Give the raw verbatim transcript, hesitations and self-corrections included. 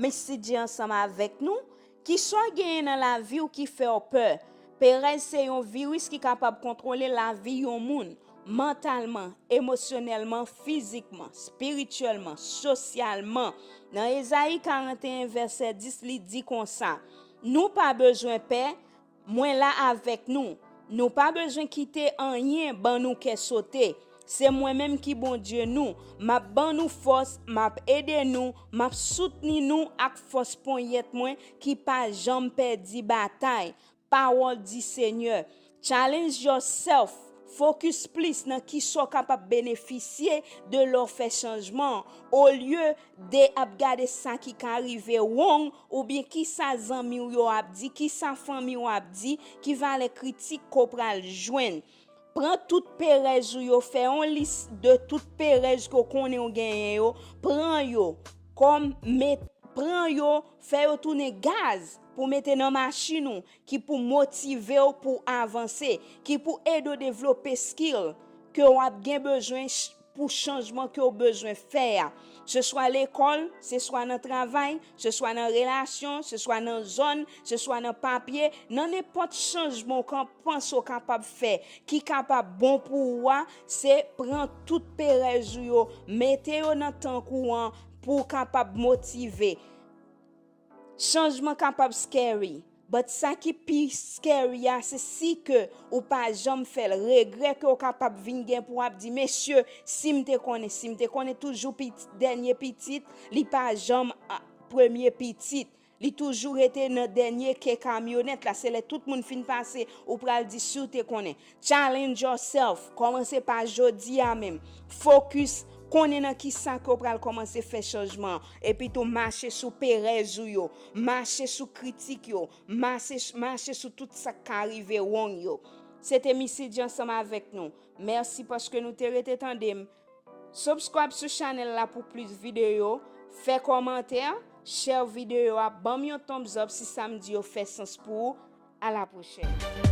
Messi di ansanm avèk nou, kisa w genyen nan lavi w ki fè w pè? Perèz se yon viris ki kapab kontwole lavi yon moun, mantalman, emosyonèlman, fizikman, espirityèlman, sosyalman. Nan Ezayi karant e en vèsè dis, li di konsa, nou pa bezwen pè, mwen la avèk nou. Nou pa bezwen kite anyen ban nou kè sote. Se mwen menm ki Bondye nou. M ap ban nou fòs, m ap ede nou, m ap soutni nou ak fòs ponyèt mwen ki pa janm pèdi batay. Pawòl di Senyè. Challenge yourself. Fokis plis nan kisa w kapab benefisye de lè w fè chanjman, olye de ap gade sa ki ka rive wrong oubyen kisa zanmi w yo ap di, kisa fanmi w ap di, ki valè kritik ke w pral jwenn. Pran tout perèz ou yo, fè yon lis de tout perèz ke w konnen w genyen yo, pran yo kòm met, pran yo, fè yo tounen gaz pou mete nan machin ou, ki pou motive w pou avanse, ki pou ede w devlope skill ke w ap gen bezwen ch-, pou chanjman ke w bezwen fè a. Se swa lekòl, se swa nan travay, se swa nan relasyon, se swa nan zòn, se swa nan papye, nan nenpòt chanjman w ka panse w kapab fè, ki kapab bon pou ou a, se pran tout perèz ou yo, mete yo nan tank ou an pou w kapab motive. Chanjman kapab scary, but sa ki pi scary a, se si ke ou pa janm fè l. Regrè ke w kapab vin gen pou w ap di, mesye, si m te konnen, si m te konnen, toujou pit-, dènye pitit, li pa janm, a, premye pitit. Li toujou rete nan dènye ke kamyonèt la. Se lè tout moun fin pase, ou pral di, si w te konnen. Challenge yourself. Kòmanse pa jodi a menm. Fokis. Konnen nan kisa ke w pral kòmanse fè chanjman an. Epi tou, mache sou perèz ou yo. Mache sou kritik yo. Mache, mache sou tout sa k ka rive wrong yo. Se te Missy G ansanm avèk nou. Mèsi paske nou te rete tande m. Subscribe sou chanèl la pou plis videyo. Fè kòmantè, share videyo a, ban m yon thumbs up si sa m di yo fè sans pou ou. A la pwochèn.